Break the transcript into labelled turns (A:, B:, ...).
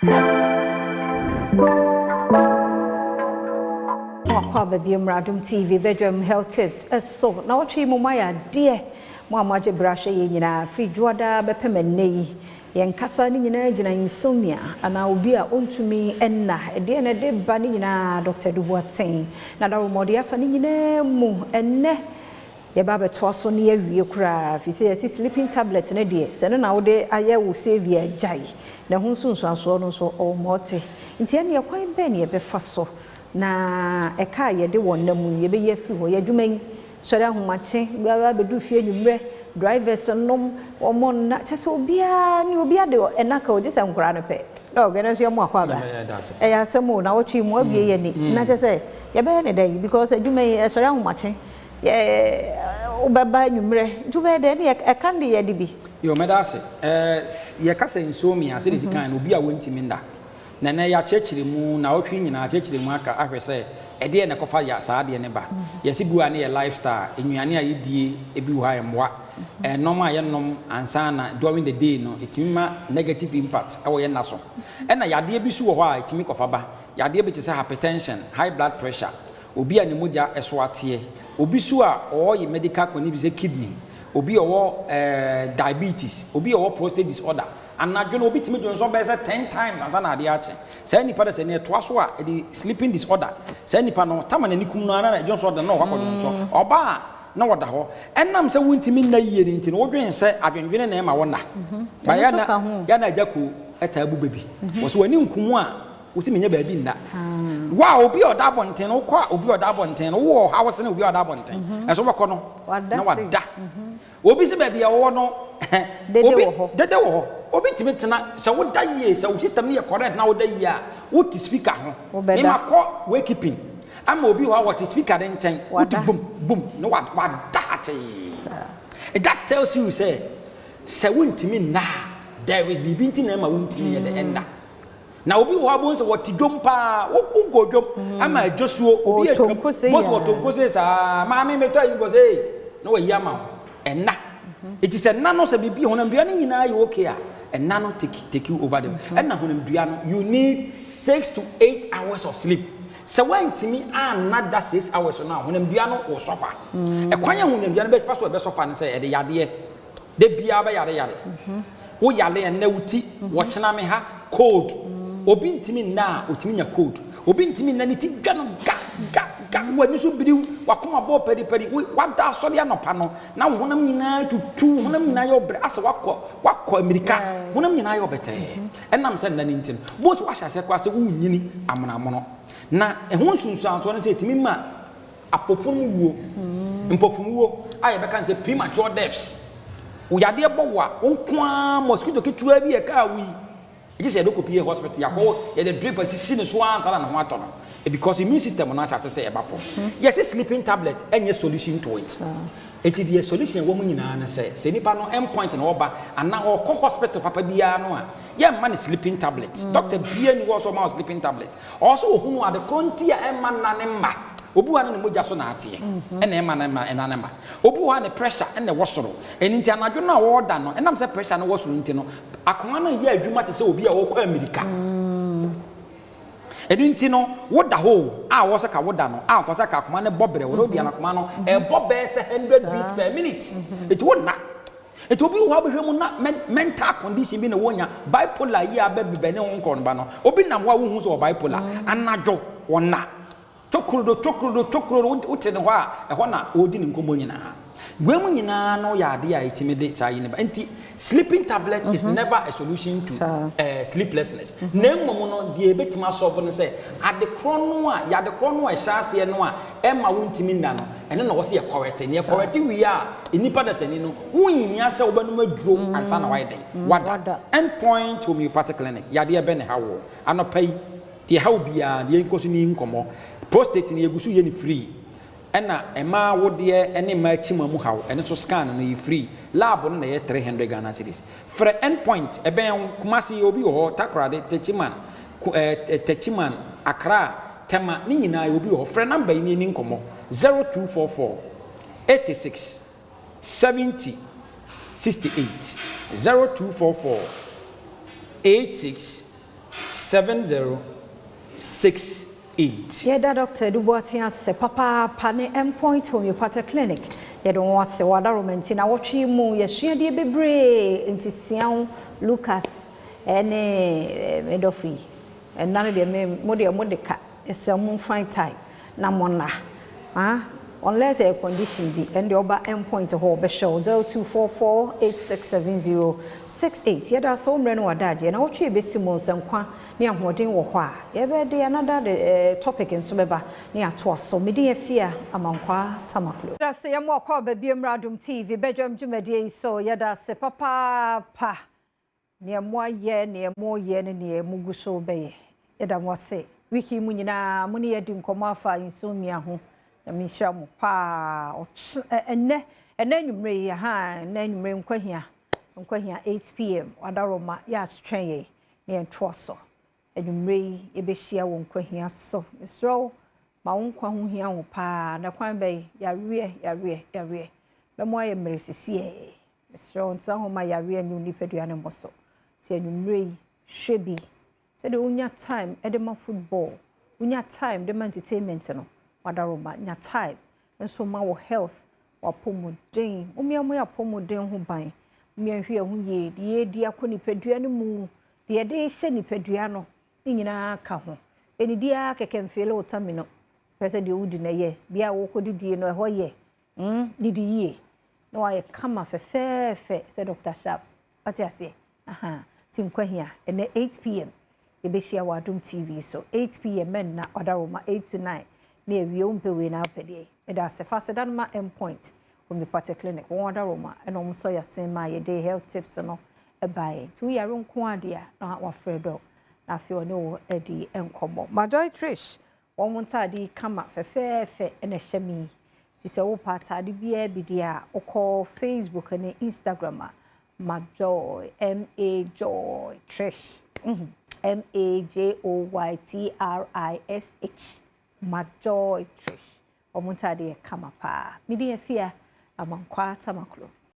A: Wakɔ aba bio mmra Adom TV badwam health tips so na wɔtwe mu moayɛ adeɛ mo a moagye berɛ ahwɛ yɛn nyinaa firi dwoada bɛpem ɛnnɛ yi. Yɛn kasa no nyinaa gyina insomnia anaa obi a ɔntumi nna. Ɛdeɛn na ɛde ba ne nyinaa? Dɔkta Adu Boateng na dawuromɔde afa ne nyinaa mu. Ɛnnɛ yɛba abɛtoa so na yɛawie koraa firi sɛ yɛse sleeping tablet no deɛ sɛ ɛno na wode ayɛ wo saviour a gyae. Na ɛho nsunsuansoɔ no nso ɔwɔ ma ɔte. Nti ɛnneɛ kwan bɛn na yɛbɛfa so na ɛka a yɛde wɔ nna mu yi yɛbɛyi afiri hɔ? Yɛn adwuma yi Sɔre ahomakye, biara bɛdu fie anwummerɛ, drivers nom, wɔn nna, kyerɛ sɛ obiara ne obiara de ɛna ka o, gye sɛ nkwadaa no pɛ. Dɔg, ɛno nso yɛ mo akwaaba. Ɛyɛ asɛm o, nawɔtwe yi mu abue yɛn ani, na kyerɛ sɛ yɛbɛyɛ no dɛn, because adwuma yi, ɛsɔre ahomakye, yɛ wobɛba anwummerɛ, nti wobɛyɛ dɛn, ɛne ɛka no de yɛde bi.
B: Yo, mɛda ase. Ɛɛ, yɛka sɛ insomnia, sɛdeɛ ɛsi kan no, obi a wɔntumi nna. Na ɛnnɛ yɛakyerɛkyerɛ mu, nnawɔtwe yi nyinaa akyerɛkyerɛ mu aka ahwɛ sɛ ɛdeɛn na ɛkɔfa ya saa adeɛ no ba. Yɛse bi wɔ ha no yɛ lifestyle, nnuane a yɛdie ebi wɔ hɔ a ɛmmoa, nnoɔma a yɛnom ansa na during the day no ɛtumi ma negative impact wɔ yɛn nna so. Ɛna yadeɛ bi nso wɔ hɔ a ɛtumi kɔfa ba, yadeɛ bi te sɛ hypertension, high blood pressure, obi a ne mogya so ateɛ, obi nso a ɔwɔ medical condition bi sɛ kidney, obi a ɔwɔ diabetes, obi a ɔwɔ prostate disorder. Anadwo no obi tumi dwonsɔ bɛyɛ sɛ 10 times ansa na adeɛ akye. Saa nipa no, sɛ nea ɛtoa so a, ɛde sleeping disorder. Saa nipa no, tama n'ani kum no ara na dwonsɔ da na ɔkɔ akɔdwonsɔ. Ɔbaa a na ɔda hɔ. Ɛnam sɛ wontumi nna yie no nti no, wodwen sɛ adwendwene na ɛma wɔnna. Ba
A: Ɛno
B: yɛ
A: nso
B: na
A: ka ho.
B: Yɛ na agya ko ɛtaa bu baabi. Wɔ so w'ani nkum a, wosi menyɛ baabi nna. Wa obi a ɔda abɔnten no, wokɔ a obi a ɔda abɔnten no, wowɔ ɔhaw sene obi a ɔda abɔnten. Ɛso wobɛkɔ no
A: Wada
B: na
A: se.
B: wada. Obi sɛ baabi a wɔwɔ no,
A: Dede
B: obi
A: wɔ hɔ.
B: Dede wɔ hɔ. Obi tumi tena sɛ woda yie, sɛ wo system no yɛ correct na woda yie a, wote speaker ho.
A: Wobɛda.
B: Mema kɔ wakekeeping ama obi hɔ a wɔte speaker ne nkyɛn, wote
A: Wada.
B: bum bum na wada hatee. That tells you sɛ wontumi nna a, there is biribi nti na ɛma wontumi yɛ dɛ ɛnna. Na obi wɔ hɔ abɔ sɛ wɔte dwom paa, wonkɔ dwom ama adwosuo obi
A: Ɔtɔ
B: atwam
A: nkose
B: bɔsɛ
A: yaa.
B: wɔtɔ nkose saa, maame metɔ ayi nkɔ sɛ ee na wayi ama wo. Ɛnna eti sɛ nna no sɛ biribi honamdua no nyinaa yɛ okay a, ɛnna no take you over them. Ɛnna honamdua no, you need 6 to 8 hours of sleep. Sɛ woantumi anna da 6 hours no a, honamdua no wɔ sɔfa. Ɛkwan a honamdua no bɛfa so a ɛbɛsɔfa no sɛ ɛde yadeɛ de biara bɛyare yare. Wo yare ɛnnɛ, wo ti wɔkyena me ha cold. Obi ntumi nna a otumi nya cold. Obi ntumi nna, ne ti dwa no ga ga ga, w'ani so biriw, wakoma bɔ pɛripɛri, wada asɔre anɔpa no na wo honam nyinaa tutu, wo honam nyinaa yɛ ɔbrɛ asɛ wakɔ amirika, honam nyinaa yɛ ɔbɛtɛɛ. Ɛnam sɛ nna ne nti no bó so wahyɛ aseɛ koraa sɛ wonyini amonamono na ɛho nsunsuansoɔ no sɛ ɛtumi ma apɔfunu wuo, mpɔfunu wuo a yɛbɛka no sɛ premature deaths. Wo yadeɛ bɔ wo a, wo nko ara mosquito ketewa bi a ɛkaa wo yi, ɛgye sɛ yɛde kɔpie hospital, yɛakɔ yɛde drip asisi ne so ansa na ne ho atɔ no, because immune system no ahyɛ ase sɛ ɛba fam. Yɛsɛ sleeping tablet ɛnyɛ solution to it. Eti deɛ solution wɔ mu nyinaa no sɛ nipa no endpoint na ɔba anaa ɔkɔ hospital papa biara no a, yɛmma ne sleeping tablet. Doctor biara ni wɔ so ɔma wo sleeping tablet. Ɔwɔ ohunu ade korɔ nti a ɛmma nna ne mma. Obi wɔ ha no, ne mogya so na ateɛ ɛna ɛma ne mma ɛna ne ma. Obi wɔ ha, ne pressure ɛna ɛwɔ soro. Ɛno nti anadwo no a wɔreda no, ɛnam sɛ pressure no wɔ soro nti no, akoma no yɛ adwuma te sɛ obi a ɔrekɔ amirika. Ɛno nti no woda hɔ o, a wɔ sɛ ka woda no a ɔkɔ sɛ ka akoma no bɔ brɛ wɔde obi akoma no ɛbɔ bɛyɛ sɛ 100 beats per minute. Eti wonna. Eti obi wɔ hɔ a bɛhwɛ mu na mental condition bi na wɔnya, bipolar yi a bɛbibɛ ne ho nkɔ no ba no. Obi nam hɔ a wohu sɛ wɔ bipolar. Anadwo wɔna tokorodo tokorodo tokorodo, wote ne hɔ a, ɛhɔ na wɔredi ne nkɔmmɔ nyinaa. Wei mu nyinaa no yɛ adeɛ a ɛtumi de saa yi ne ba. Nti sleeping tablet is never a solution to sleeplessness. Na mmom no, deɛ ɛbɛtumi asɔfo no sɛ adekorɔ no a yadekorɔ no a ɛhyɛ aseɛ no a ɛma wontumi nna no, ɛno na wɔsɛ yɛ correct. Ne yɛ correct wie a, nnipa dasani no wonhia sɛ wobɛnom aduro ansa na wayɛ dɛn wada.
A: Wada.
B: Endpoint Homeopathic Clinic, yadeɛ bɛ ne ha wɔ anɔpa yi deɛ ha wo biara deɛ nkɔ so ne nkɔmmɔ. Prostate no yɛgu so yɛ ne free, ɛna mmaa wodeɛ ne mmaa akyi mu haw, ɛno nso scan no yɛ free. Lab no na ɛyɛ 300 Ghana cedis. Frɛ Endpoint, ɛbɛn wo. Kumasi obi wɔ hɔ, Takoradi, Techiman, Techiman, Accra, Tema ne nyinaa obi wɔ hɔ. Frɛ number yi ne ani nkɔmmɔ: 0244 86 70 68, 0244 86. 70 68.
A: Yɛda Dɔkta Adu Boateng ase papaapa ne Endpoint Homeopathic Clinic. Yɛde wɔn ase wɔ adaworoma nti nawɔtwe yi mu yɛasua adeɛ bebree nti Siaw, Lucas ne me dɔfo yi ɛnna no deɛ me mo deɛ mo de ka yɛsrɛ mo mfa time na mo nna ah unless ɛyɛ condition bi ɛnde ɔba Endpoint hɔ ɔbɛhwɛ wo 0244 8670 68 yɛda ase wo mmerɛ ne w'adagyeɛ nawɔtwe yi bɛsi mu sɛ nkwa ne ahoɔden wɔ hɔ a, yɛbɛ de another de topic nso bɛba ne yɛatoa so. Me din Afia Amankwaa Tamaklo. Yɛda ase yɛn mo akɔ aba bio mmra Adom TV badwam dwumadie yi so. Yɛda ase papaapa neɛ mo ayɛ, neɛ mo yɛ ne neɛ mo gu so bɛyɛ. Yɛda mo ase. Week yi mu nyinaa mo ne yɛ adi nkɔmmɔ afa insomnia ho. Nyame nhyira mo paa. Ɔkye, ɛnɛ, ɛnɛ anwummerɛ yi, ahaa, ɛnɛ anwummerɛ Nkwahia, Nkwahia 8pm, Wadaroma yɛ atwɛn yɛn. na yɛntoa so. Anwummerɛ yi, yɛbɛhyia wɔ nkwahia so. Mesrɛ wo, ma wo nkwa ho hia wo paa. Na kwan bɛn? Yareɛ, yareɛ, yareɛ. Bɛmo ayɛ mmerɛ sisiɛ. Mesrɛ wo, ntena hɔ ma yareɛ ne wo nipadua no mmɔ so. Nti anwummerɛ yi, hwɛ bi. Sɛdeɛ wonya time de ma football, wonya time de ma entertainment no, wadaroma, nya time nso ma wo health, w'apɔmuden. Mommea mo apɔmuden ho ban. Mommea nhwɛ yɛn ho yie. Deɛ yɛredi akɔ nipadua no mu, deɛ yɛde rehyɛ nipadua no, ne nyinaa ka ho. Ɛnidi ara kɛkɛ mfeele wo tami no. Pɛ sɛ deɛ wodi no yɛ. Bia a wokɔdidie no, ɛhɔ yɛ. Mm, didi yie. Na wayɛ kama fɛfɛɛfɛ sɛ Dr. Sharp. Wate aseɛ? Aha. Ti nkwa hia. Ɛnɛ 8pm yɛbɛhyia wɔ Adom TV so. 8pm mɛnna ɔdaroma 8 to 9 ne awie wompɛ wei na wopɛ deɛ. Ɛda ase fa aseda no ma Endpoint Homeopathic Clinic. Wɔn adaworoma ɛna wɔn sɔ yɛasen ma yɛde health tips no ɛbaeɛ. Nti woyare nko adeɛ a na wafrɛ dɔ na afei ɔne wo adi nkɔmmɔ. Majoy Trish wɔn ntaade yi kama fɛfɛɛfɛ ɛna ɛhyɛ me yi. Nti sɛ wopɛ ataade biara bi deɛ a wokɔ Facebook ne Instagram a Majoy M A Joy Trish M A J O Y T R I S H Majoy Trish. Wɔn ntaade yɛ kama paa. Me din Afia Amankwaa Tamaklo.